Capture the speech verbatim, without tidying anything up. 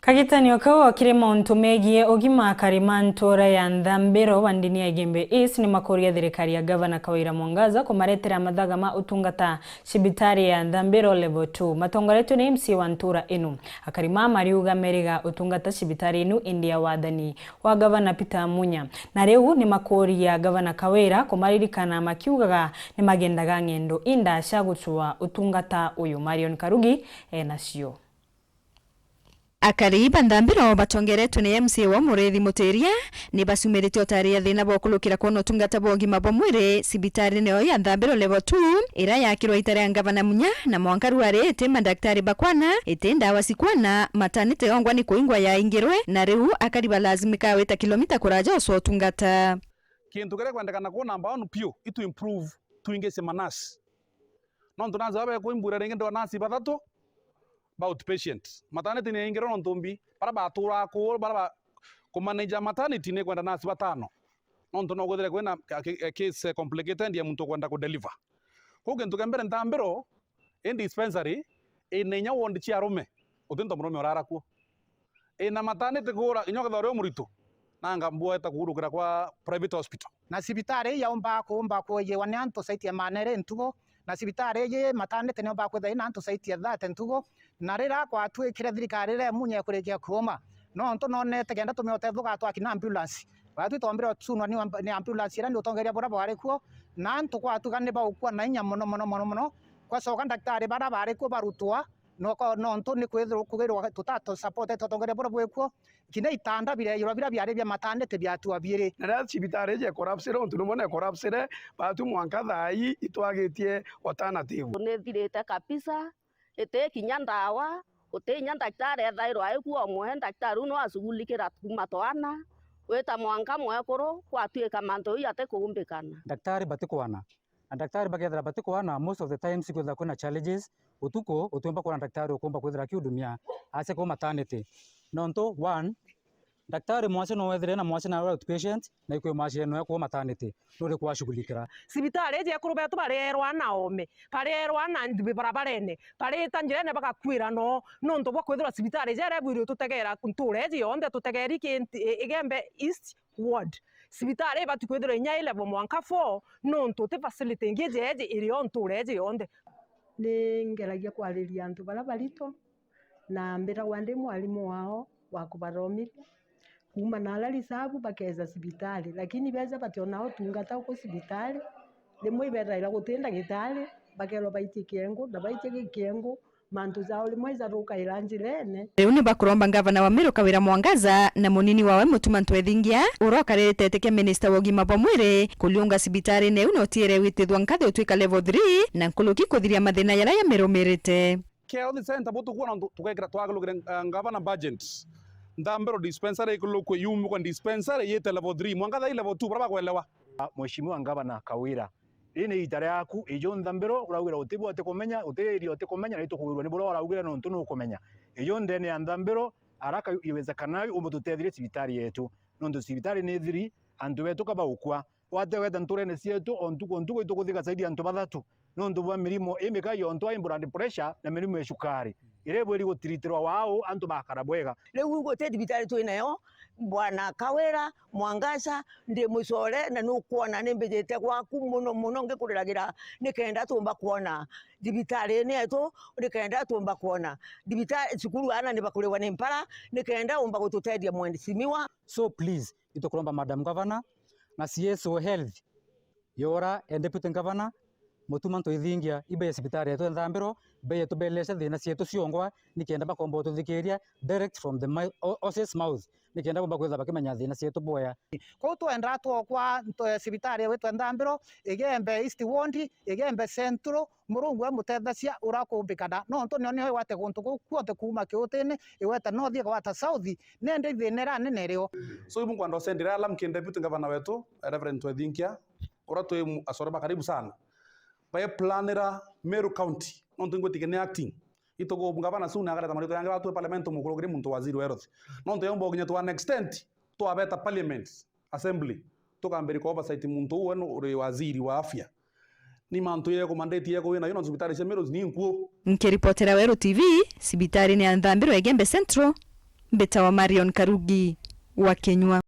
Kagitanio kau akiri mauntu megie ugima, akari ma ntura ya Nthambiro wa ndini ya Igembe East ni makuria thirikari ya Gavana Kawira Mwangaza kumaretera mathaga ma utungata cibitari ya Nthambiro Level two. Matongoretwe ni M C A wa ntura ino, akari ma mariuga meriga utungata cibitari inu indi ya wathani wa Gavana Peter Munya. Na riu ni makuria Gavana Kawira kumaririkana makiugaga ni magendaga ng'endo indaca gucua utungata uyu. Marion Karugi enacio. Akari ba Nthambiro batongeretwe ni M C A wa Muriithi Mutiria ni bacumirite utaria thina bwa ukurukira kwona utungata bwa ugima bwa mwiri cibitarine yo ya Nthambiro Level two, ira yakirwa ita ria Ngavana Munya, na mwanka riu ari iti mandaktari bakwana, iti ndawa cikwana, matanite yongwa ni kuingwa yaingirwe, na riu akari balazimika gwita kilomita kuraja ucwa utungata. Kintu kiria kwendekana ku number one piu, itu improve, twingice manasi. Nontu nasi baba bekwimbuira ringi ndo nasi bathatu ba outpatient. Maternity ni yaingirwe nontu mbi, bara baturaga kuu, bara ba, kumanage maternity ni kwenda nasi batano. Nontu no kwithire kwina a, a, a case complicated ya muntu kwenda kudeliver. Kwou kintu kia mbere Nthambiro, i dispensary, ina inya ward cia arume, guti nto murume urara kuo. Ina maternity kura, inya ukethirwa uri umuritu, nanga mbweta kuurukira kwa private hospital. Na cibitari ii yaumba kuumba kuijiwa ni antu zaidi ya maana eri ntugu, na cibitari iji maternity niumba kwithirwa ina antu zaidi ya thirty ntugu, na rira kwatuikire thirikari iria ya Munya ikurikia kuuma, nontu nonete kenda tumia utethio gatwaki na ambulance. Batwi twombire utunwa ni amb-, ni ambulance iria ni utongeria buria bwari kuo, na antu kwatuga ni baukua na inya mono, mono, mono, mono. Kwacoka ndaktari baria bari kuo barutwa, noko-, nontu ni kwithirwa kugirwa tutatu support utongeria buria bwi kuo, kinya itanda birejirwa biria biari bia maternity biatua biiri. Na riria cibitari iji ekorapsire, untu nimwe nekorapsire, batwi mwanka thaa ii itwagitie alternative. Nithirite kabisa, iti kinya ndawa, guti inya ndaktari ethairwa ai kuo umwe, ndaktari uu no ashugulikira kuuma twana, gwita mwanka mwekuru, gwatuika mantu jau jatikuumbikana. Ndaktari batikwana, na ndaktari bakethira batikwana, most of the times ikwithira kwina challenges, utuku utiumba kwona ndaktari ukumba kwithira akihudumia acia kuu maternity. Nontu, one, ndaktari mwacia no wethire na mwacia na outpatient, na ikwi mwacia no ekuu maternity, nuri kwashugulikira. Cibitari iji ekuru betu barierwa na oome, barierwa na nthi barabarene, barita njirene bagakwira no, nontu bwa kwithirwa cibitari iji erebwirwe tutegera ntura iji yonthe, tutegeri ki nti-, i-, Igembe East Ward. Cibitari ibati kwithirwa inya i level mwanka four, nontu ti facility ingi jeeji iri o ntura iji yonthe. Ni ngeragia kwariria antu baria barito, na mbiragwa ndi mwarimu wao wa kubathomithia. Kuuma naara risabu bakeeja cibitari, lakini beeja bationa utungata uku cibitari. Rimwe ibethaira guti ndagitari, bakeerwa baitie kiengu, na baitie gikiengu, mantu jao rimwe ijarukaira njirene. Riu ni bakuromba ngavana wa Meru Kawira Mwangaza na munini wawe Mutuma Ntwethingia, uria ukaririte iti kia minista wa ugima bwa mwiri, kuriunga cibitarine iu na utiire gwitithua nkathi utwika level three na nkuruki kuthiria mathina jaria jamirumirite. Care Health Center butukwona ntu-, tugekira twagalukire, eh, ngavana budget. Nthambiro dispensary ikulukwe yumukwe dispensary yite level three. Mwanka thaa ii level two, baria bakwelewa. Ah, Mheshimiwa Ngavana Kawira, riri ni iita riaku, iju Nthambiro uraugira uti bwa utikumenya, uti area utikumenya, na itukugirua ni buria uraugire nontu nukumenya. Iju ndene ya Nthambiro, haraka iwezekanavyo umbe tutethirie cibitari yetu. Nontu cibitari ni thiri, antu betu ka baukua. Wateweta nturene cietu, o ntuku o ntuku itukuthiga zaidi ya antu bathatu, nontu bwa mirimo ii mika yonthe, high blood pressure na mirimo ya cukari, iria ibwiri gutiritirwa wau antu bakara bwega. Riu guti thibitari twi nayo, Bwana Kawira Mwangaza, ndi mucore na nukwona ni mbijite gwaku mono mono ngikuriragira nikenda tumba kwona thibitarine yetu, nikenda tumba kwona thibita-, cukuru ana ni bakurigwa ni mpara, nikenda umba gututethia mheshimiwa. So please, itukuromba Madam Governor na C S O Health, Yora and Deputy Governor, Mutuma Ntwethingia, ibeje cibitari yetu Nthambiro, beje tubeleshe thina cietu ciongwa, nikenda bakomba gututhikiria direct from the mi-, ho-, horse's mouth, nikenda bomba kwithira bakimenya thina cietu bwega. Kwou twenda twokwa nto-, cibitari yetu Nthambiro, Igembe East Ward, Igembe Central, Murungu e mutethecia uria kumbikana, nontu nio, nio igwate guntu kuu kuonthe kuuma kiutini, igwete north, igwata south, nende ithina iria nene rio. So, ibu nkwenda usendire alarm ki Deputy Governor wetu, Reverend Twethinkia, uria twi mu-, acore ba karibu sana. Baeplanira Meru County, nontu ingwitikia ni acting. Itugu Ngavana soon akareta marito yangi batwe parliament, tumukurukire muntu waziri wa health. Nontu yaumba ukinya to an extent, twabeta parliament, assembly, tukambiri ku oversight muntu uu we nu-, uri waziri wa afya. Ni mantu ye kumandeti ye kuwina yo na cibitari cia Meru ni nkuu. Nkiripotera Weru T V, cibitarine ya Nthambiro Igembe Central, Mbitawa Marion Karugi wa Kinyua.